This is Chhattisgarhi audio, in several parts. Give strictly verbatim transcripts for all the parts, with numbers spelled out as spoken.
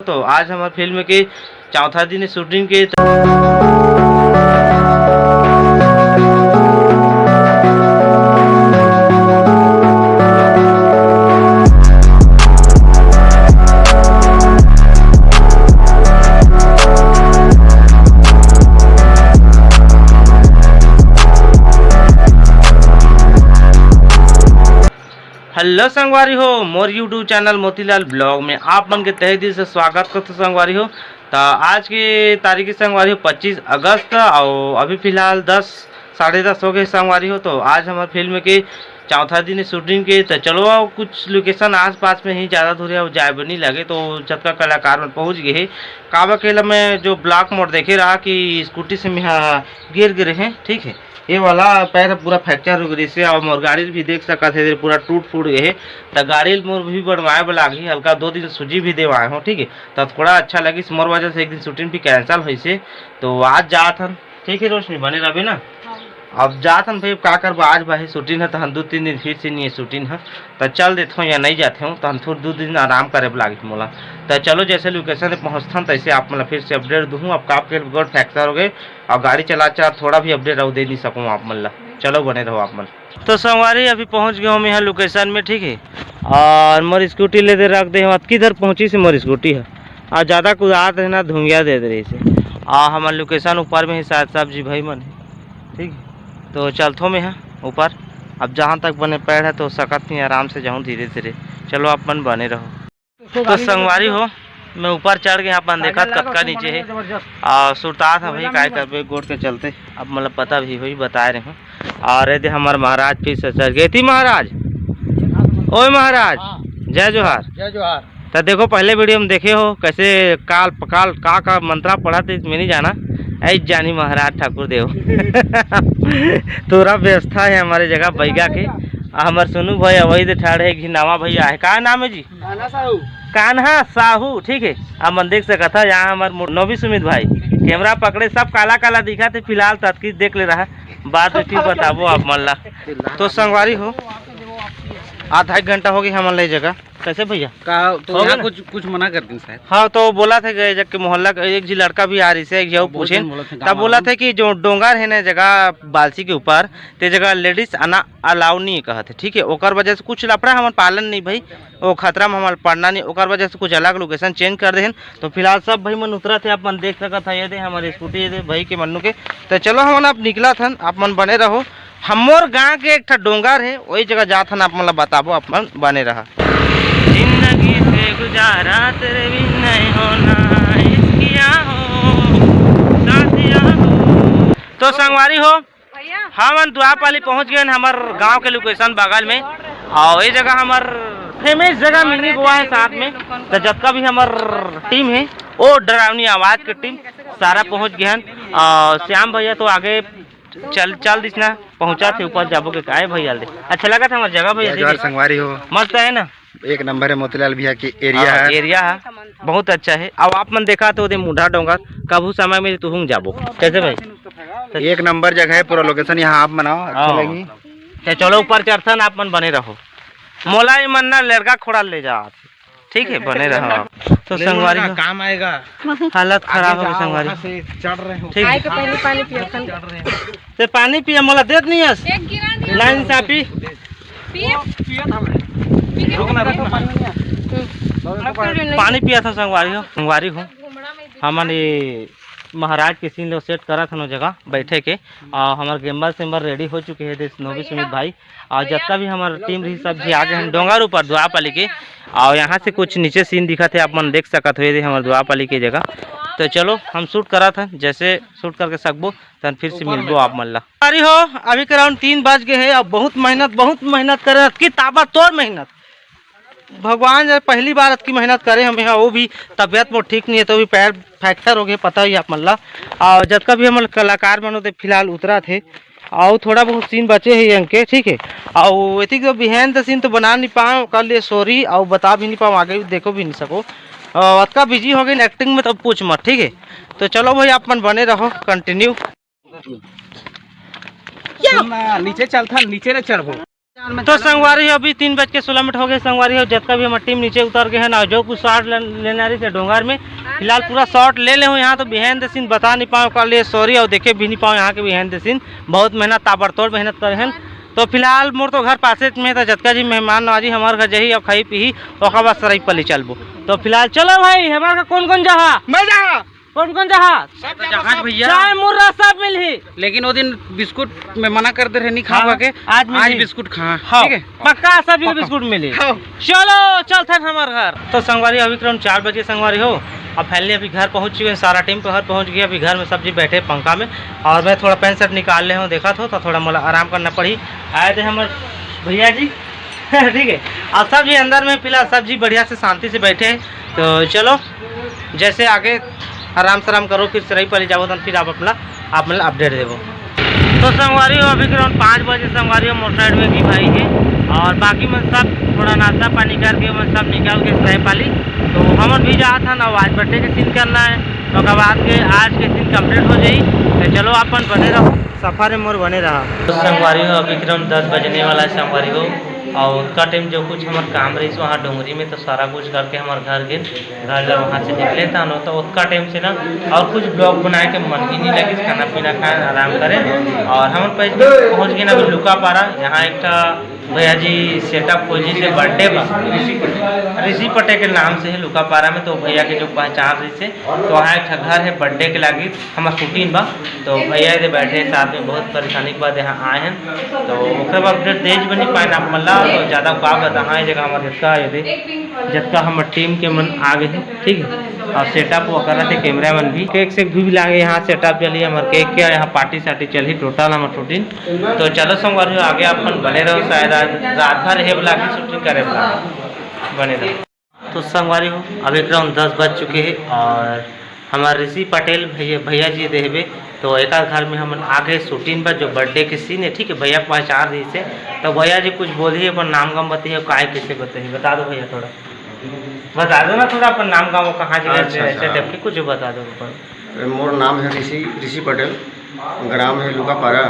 तो आज हमर फिल्म के चौथा दिन shooting के। Hello संगवारी हो, मोर YouTube channel मोतीलाल vlog में आप मन के तहे दिल से स्वागत करथों संगवारी हो। त आज के तारीख हे संगवारी हो पच्चीस अगस्त, अउ अभी फिलहाल दस, साढ़े दस हो गए संगवारी हो। तो आज हमर फिल्म के चौथा दिन हे shooting के। तो चलो, अब कुछ location आसपास में ही, ज़्यादा दूर अब जाए बर नहीं लगे, तो जतका कलाकार मन पहुँच गए हे। काबर के ला मैं जो block मोड़ देखे रहा कि स्कूटी से मैं गिर गिरे हैं, ठीक है, ये वाला पैर पूरा fracture हो गए से, और मोर गाड़ी भी देख सकत है पूरा टूट फूट गए है। तो गाड़ी ल मोर भी बनवाए बर लागही, हल्का दो दिन सूजी भी देवाए हो, ठीक है। तो थोड़ा अच्छा लगिस, मोर वजह से एक दिन shooting भी cancel होइस हे। तो आज जात हन, ठीक है रोशनी, बने रहबे ना। हाँ। अब जात हन भाई, अब का करबो, आज भाई shooting है, तो हम दो तीन दिन फिर से नहीं है shooting है, तो चल देत हो या नहीं जाते हो, तो हम थोड़ा दो दिन आराम करे बर लागही मोला। तो चलो, जैसे location पे पहुँचथन, तैसे आप मतलब फिर से update दूँ। अब का के गोड़ fracture हो गए, और गाड़ी चला चला थोड़ा भी update अउ दे नहीं सकूँ आप मन ला। चलो, बने रहो आप मन। तो संगवारी, अभी पहुँच गए हम यहाँ location में, ठीक है, और मोर स्कूटी ले दे रख दे हम। अतकी देर पहुँचिस मोर स्कूटी है, और ज़्यादा कुदात है ना, धुंगिया दे दे रही से। और हमार location ऊपर में ही शायद सब जी भाई मन है, ठीक है। तो चलथो मैं यहाँ ऊपर, अब जहाँ तक बने पैर है तो सकत नहीं, आराम से जाऊँ धीरे धीरे। चलो, आप मन बने रहो। तो संगवारी हो, मैं ऊपर चढ़ के यहाँ अपन देखत कतका नीचे है। आ, सुरतात है भाई, काय करबे, गोड़ के चलते। अब मतलब पता भी होई, बताए रहे हूँ। और ये दे हमार महाराज फिर से चढ़ गए थी महाराज। ओए महाराज, हाँ। जय जोहार। जय जोहार। तो देखो, पहले video में देखे हो कैसे काल पकाल का का मंत्रा पढ़ा थे, मैं नहीं जाना। ऐ जानी महाराज ठाकुर देव। तोरा व्यवस्था है हमारे जगह बैगा के। आ, हमार सोनू भाई वही दे ठाड़ है, घिनावा भैया है, का नाम है जी? कान्हा साहू। कान्हा साहू, ठीक है। आप मन देख सकत हा, यहाँ हमार मो-, नोबी सुमित भाई camera पकड़े, सब काला काला दिखा थे फिलहाल, ततकी देख ले रहा, बाद में फिर बताबो आप मन ला। तो संगवारी हो, आधा एक घंटा हो गई हमन ला ये जगह। कैसे भैया? का तो हो गया यहाँ ना? कुछ, कुछ मना कर दिन शायद। हाँ, तो बोला थे गए जब के मोहल्ला का एक जी लड़का भी आ रही से, एक जी बहुत पूछे, जन बोला थे, तब गाँव बोला वाला। थे कि जो डोंगर है ना जगह बालसी के ऊपर, ते जगह ladies आना allow नहीं कहत है, ठीक है। ओकर वजह से कुछ लफड़ा हमन पालन नहीं भाई, वो खतरा में हमन पड़ना नहीं, ओकर वजह से कुछ अलग location change कर देहन। तो फिलहाल सब भाई मन उतरत है, आप मन देख सकत है, ये दे हमारे स्कूटी, ये दे भाई के मन्नू के। तो चलो हमन अब निकलत हन, आप मन बने रहो। हमर गांव के एक ठा डोंगर है, वही जगह जात हन, आप मन ला बताबो, आप मन बने रहा। जिंदगी से गुजारा तेरे बिन नहीं होना, इश्किया हो, साथिया हो। तो संगवारी हो, भैया। हमन दुआपाली पहुंच गए हन, हमर गांव के location बगल में। और ये जगह हमर famous जगह मिनी गोवा है साथ में। तो जतका भी हमर team है, वो डरावनी आवाज के team सारा पहुंच गए हन। और श्याम भैया तो आगे चल, चल दिस ना, पहुंचा थे ऊपर जाबो के, काय भैया दे। अच्छा लगा था हमार जगह भैया, जय जोहार दीदी। संगवारी हो। मस्त है ना? एक नंबर है, मोतीलाल भैया की area हाँ, है। Area है, बहुत अच्छा है। अब आप मन देखा तो दे मुंडा डोंगर, कभू समय में तुहूं जाबो। कैसे भाई? एक नंबर जगह है, पूरा location यहाँ आप बनाओ, अच्छा हाँ। लगी। तो चलो ऊपर चढ़थन, आप मन बने रहो। मोला ये मन ना लड़का खोड़ा ले जा, ठीक है, बने रहो आप। तो ले संगवारी लो ना, हो, काम आएगा। हालत खराब आगे हो गई जाओ, संगवारी। वहाँ से चढ़ रहे हो। ठीक आए है। के पहले पानी पिया था। चढ़ रहे हो। ते पानी पिया, मोला देत नहीं हस। एक गिरा नहीं। लाइन से पी। पिए। पिया था मैं। पी के रुक ना, रुक ना। हम्म। पानी पिया था संगवारी हो, संगवारी हो। हमन ये महाराज के scene लो set करा था नो जगह बैठे के। और हमार gamble symbol ready हो चुके हैं, देश नोबी सुमित भाई। और जतका भी हमार team रही, सब जी आगे हम डोंगर ऊपर दुआपाली के। और यहाँ से कुछ नीचे scene दिखा थे, आप मन देख सकत हो, ये दे हमार दुआपाली के जगह। तो चलो हम shoot करा था, जैसे shoot करके सकबो तन फिर से मिलबो आप मन ला। अरे हो, अभी के round तीन बज गए हैं। अब बहुत मेहनत, बहुत मेहनत करे, अतकी ताबड़तोड़ मेहनत। भगवान जब पहली बार अतकी मेहनत करे हम यहाँ, वो भी तबियत मोर ठीक नहीं है, तो भी पैर fracture हो गए, पता ही आप मन ला। और जतका भी हमर कलाकार मन होते फिलहाल उतरा थे, और थोड़ा बहुत scene बचे है इनके, ठीक है। और एतिक जो behind the scene तो बना नहीं पाओ, कर लिए sorry, और बता भी नहीं पाओ, आगे भी देखो भी नहीं सको। और अतका busy हो गए acting में, तब पूछ मत, ठीक है। तो चलो भाई, आप मन बने रहो continue। सुन ना, नीचे चल था, नीचे ले चढ़बो। तो संगवारी हो, अभी तीन बज के सोलह मिनट हो गए संगवारी हो, जतका भी हमर टीम नीचे उतर गए हैं ना, जो कुछ शॉट ले-, लेना रही थे डोंगर में, फिलहाल पूरा शॉट ले ले हो। यहाँ तो बिहाइंड द सीन बता नहीं पाओ, कर लिए सॉरी, और देखे भी नहीं पाओ यहाँ के बिहाइंड द सीन। बहुत मेहनत, ताबड़तोड़ मेहनत करे हैं। तो फिलहाल मोर तो घर पासे में था, जतका जी मेहमान नवाजी हमारे घर जाही और खाई पीही, ओकर बाद सराईपाली चलबो। तो फिलहाल चलो भाई, हमारे घर कौन कौन जहा? मैं जहा। कौन कौन जहा? सब जहा जहाज भैया। चाय मुर्रा सब मिलही। लेकिन वो दिन बिस्कुट में मना कर दे रहे, नहीं खाऊंगा हाँ, के। आज मिलही। आज बिस्कुट खा, हाँ, ठीक है? पक्का सब पक्का। बिस्कुट मिली। हाँ। चलो चलते हैं हमारे घर। तो संगवारी अभी करीब चार बजे संगवारी हो, अब फाइनली अभी घर पहुंच चुके हैं, सारा टीम घर पहुंच गया। अभी घर में सब जी बैठे पंखा में, और मैं थोड़ा पैंट शर्ट निकाल ले हूँ, देखा था तो थोड़ा मोला आराम करना पड़ी। आए थे हमारे भैया जी ठीक है, और सब जी अंदर में फिलहाल सब जी बढ़िया से शांति से बैठे हैं। तो चलो जैसे आगे आराम से आराम करो, फिर सराईपाली जाबो तन फिर आप अपना आप मतलब अपडेट देबो। तो संगवारी हो अभी करीब पाँच बजे संगवारी हो, मोर साइड में की भाई है और बाकी मन सब थोड़ा नाश्ता पानी करके मन सब निकल के सराईपाली। तो हमन भी जात हन, अब आज बर्थडे के सीन करना है, तो ओकर बाद के आज के सीन कंप्लीट हो जाई। तो चलो अपन बने रहो, सफर में मोर बने रहा। तो संगवारी हो अभी करीब दस बजने वाला है संगवारी हो, और उतका टाइम जो कुछ हमार काम रही वहाँ डोंगरी में, तो सारा कुछ करके हमार घर गए। घर ला वहाँ से निकले था न, तो उतका टाइम से ना और कुछ ब्लॉग बनाए के मन ही नहीं लगे, खाना पीना खाए, आराम करें। और हम पहुँच गए ना अभी लुकापारा। यहाँ एक ठा भैया जी सेटअप खोजी से बर्थडे बा, ऋषि पटेल, ऋषि पटेल के नाम से है लुकापारा में। तो भैया के जो पहचान रही से, तो वहाँ एक ठा घर है बर्थडे के लागी, हमार शूटिंग बा। तो भैया ये बैठे साथ में, बहुत परेशानी के बाद यहाँ आए हैं। तो ओकर बाद अपडेट दे भी नहीं पाए ना आप मन ला, तो ज़्यादा का बताहा, ये जगह हमारे जतका ये दे, जतका हमर टीम के मन आ गए हैं, ठीक है। और सेटअप वो कर रहे थे, कैमरा मैन भी। केक सेक भी लागे, यहाँ सेटअप चलिए, हमारे केक क्या यहाँ पार्टी सार्टी चलिए, टोटल हमार शूटिंग। तो चलो संगवारी हो, आगे अपन बने रहो, शायद आज रात भर हे वाला की शूटिंग करे वाला, बने रहो। तो संगवारी हो, अब एक राउंड दस बज चुके हैं और हमार ऋषि पटेल भैया, भैया जी देहबे, तो एक आध घर में हमन आके शूटिंग पर जो बर्थडे के सीन है, ठीक है, भैया पहचान रही से, तो भैया जी कुछ बोलिए, अपन नाम गाम बताइए, काय कैसे बताइए, बता दो भैया थोड़ा, बता दो ना थोड़ा अपन नाम गाम, कहाँ जगह अच्छा, से, ऐसे अच्छा। टाइप के कुछ बता दो अपन। मोर नाम है ऋषि, ऋषि पटेल, ग्राम है लुकापारा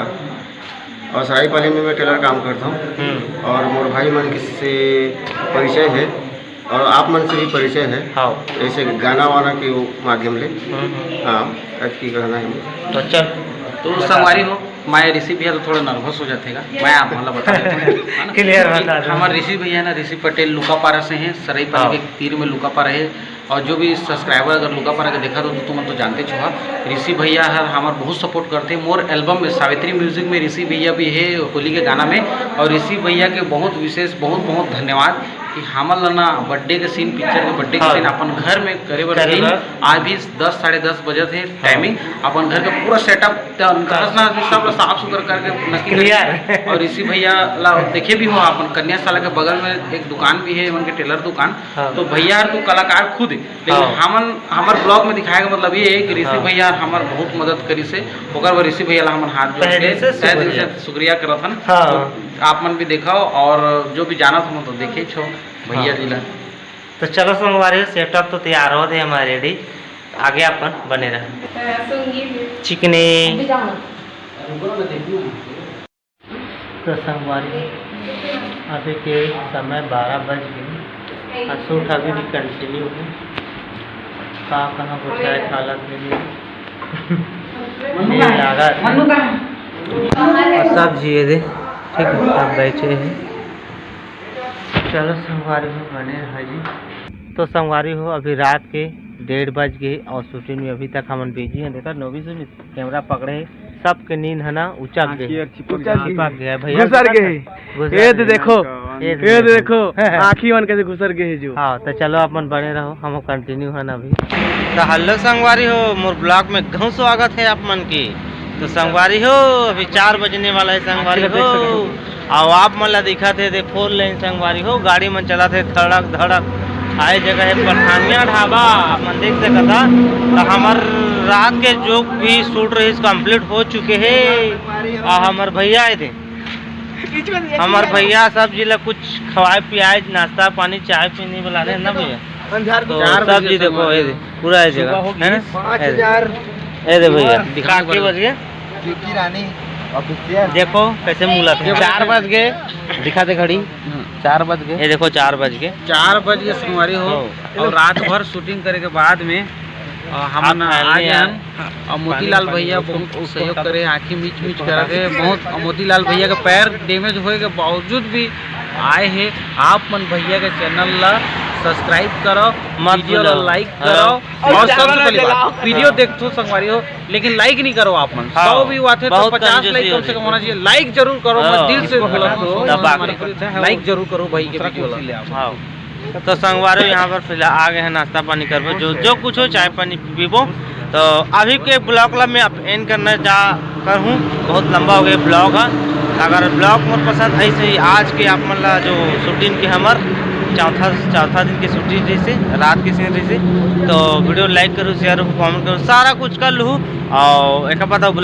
और सराईपाली में मैं टेलर काम करता हूँ। हम्म। और मोर भाई मन से परिचय है और आप मन से भी परिचय है। हाँ। ऐसे गाना वाना के माध्यम ले। हम्म, हम्म। हाँ, आज की कहना है। तो चल, तो बता। संगवारी हो, मैं ऋषि भैया तो थोड़ा नर्वस हो जातेगा, मैं आप मतलब बता देता हूँ, है ना? क्लियर बता दो। हमारे ऋषि भैया ना ऋषि पटेल लुकापारा से हैं, सराईपाली हाँ। के तीर में लुकापारा है। और जो भी सब्सक्राइबर अगर लुकापारा के देखा तो, तो तुम तो जानते छो, ऋषि भैया हर हमार बहुत सपोर्ट करते हैं। मोर एल्बम में सावित्री म्यूजिक में ऋषि भैया भी है होली के गाना में, और ऋषि भैया के बहुत विशेष, बहुत बहुत धन्यवाद कि हमन ला ना बर्थडे के सीन, पिक्चर के बर्थडे के हाँ। सीन अपन घर में करे बर करे दिन बर। आज भी दस, साढ़े दस बजे थे हाँ। टाइमिंग, अपन घर के पूरा सेटअप, हाँ। दस ना आदमी सब ला साफ सुथरा करके नक्की क्लियर। करे। और ऋषि भैया ला देखे भी हो अपन कन्या शाला के बगल में एक दुकान भी है उनके टेलर दुकान। हाँ। तो भैया हर तू कलाकार खुद है, लेकिन हाँ। हमन हमर ब्लॉग में दिखाए का मतलब ये है कि ऋषि हाँ। भैया हमर बहुत मदद करी से, ओकर बर ऋषि भैया ला हमन हाथ जोड़ पहले के से तहे दिल शुक्रिया। से शुक्रिया करत हन। हाँ। तो आप मन भी देखो और जो भी जानत हो तो देखे छो भैया हाँ। जी ला। तो चलो संगवारी, सेटअप तो तैयार हो दे हमारे रेडी, आगे अपन बने रह। चिकने। तो संगवारी, अभी के समय बारह बज गए, और शूट अभी भी कंटिन्यू है। का कहाँ को चाय हालत में नहीं ये लागत। और सब जिए दे, ठीक है, सब बैठे हैं। चलो संगवारी हो, बने रहा जी। तो संगवारी हो, अभी रात के डेढ़ बज गए और शूटिंग में अभी तक हमन बिजी हैं। देखा नोबी से कैमरा पकड़े हे, सबके नींद है ना उचक आँखी गए, और चिपक चिपक गया। गया भैया, घुसर गए। घुसर ये तो गए। देखो, ये तो ये तो देखो। देखो, आँखी मन कैसे घुसर गए हे जो। हाँ, तो चलो अपन बने रहो, हम कंटिन्यू है ना अभी। तो हेलो संगवारी हो, मोर ब्लॉग में घणो स्वागत है आप मन की। तो संगवारी हो, अभी चार बजने वाला है संगवारी आखिर देख हो। सकते हो। अउ आप मन ला दिखत हे, दे फोर लेन संगवारी हो, गाड़ी मन चलत हे धड़क धड़क। आए जगह हे पठानिया ढाबा, आप मन देख सकत हा। तो हमर रात के जो भी शूट रहिस, कंप्लीट हो चुके हे। अउ हमर भैया आए थे, हमर भैया सब जी ला कुछ खवाए पियाए, नाश्ता पानी, चाय पीनी बुला रहे ना भैया। तो सब जी देखो, ये दे, पूरा ये जगह है ना? पाँच हजार। ये दे भैया, दिखा के बज गया। क्योंकि रानी देखो कैसे मुला थे। चार बज गए, दिखा दे घड़ी। चार बज गए। ये देखो, चार बज गए। चार बज गए संगवारी हो। हाँ। और रात भर शूटिंग करे के बाद में, अ, हमन आ गए हन। और मोतीलाल भैया बहुत सहयोग करे, आँखी मीच मीच करके बहुत। और मोतीलाल भैया के पैर डैमेज होए के बावजूद भी आए हैं। आप मन भैया के चैनल ला सब्सक्राइब करो, मत वीडियो ला भूलो। लाइक करो। हाँ। और सबसे पहली बात, वीडियो देखथो संगवारी हो, लेकिन लाइक नहीं करो आप मन। हाँ, सौ व्यू आथे तो बहुत पचास लाइक कम से कम होना चाहिए। लाइक जरूर करो, मैं दिल से बोला हूँ, दबा के। लाइक जरूर करो भाई के वीडियो ला। हाँ। तो संगवारी हो, यहाँ पर फिलहाल आ गए हैं, नाश्ता पानी करबो, जो जो कुछ हो, चाय पानी पीबो। तो अभी के ब्लॉग ला मैं अब एंड करना जा कर हूँ, बहुत लंबा हो गया ब्लॉग है। अगर ब्लॉग मोर पसंद आई सही आज के आप मन ला जो शूटिंग के हमर चौथा चौथा दिन के शूटिंग रही से, रात के सीन रही से, तो वीडियो लाइक करो, शेयर करो, कमेंट करो, सारा कुछ कर लूँ। और एक बात ब्लॉग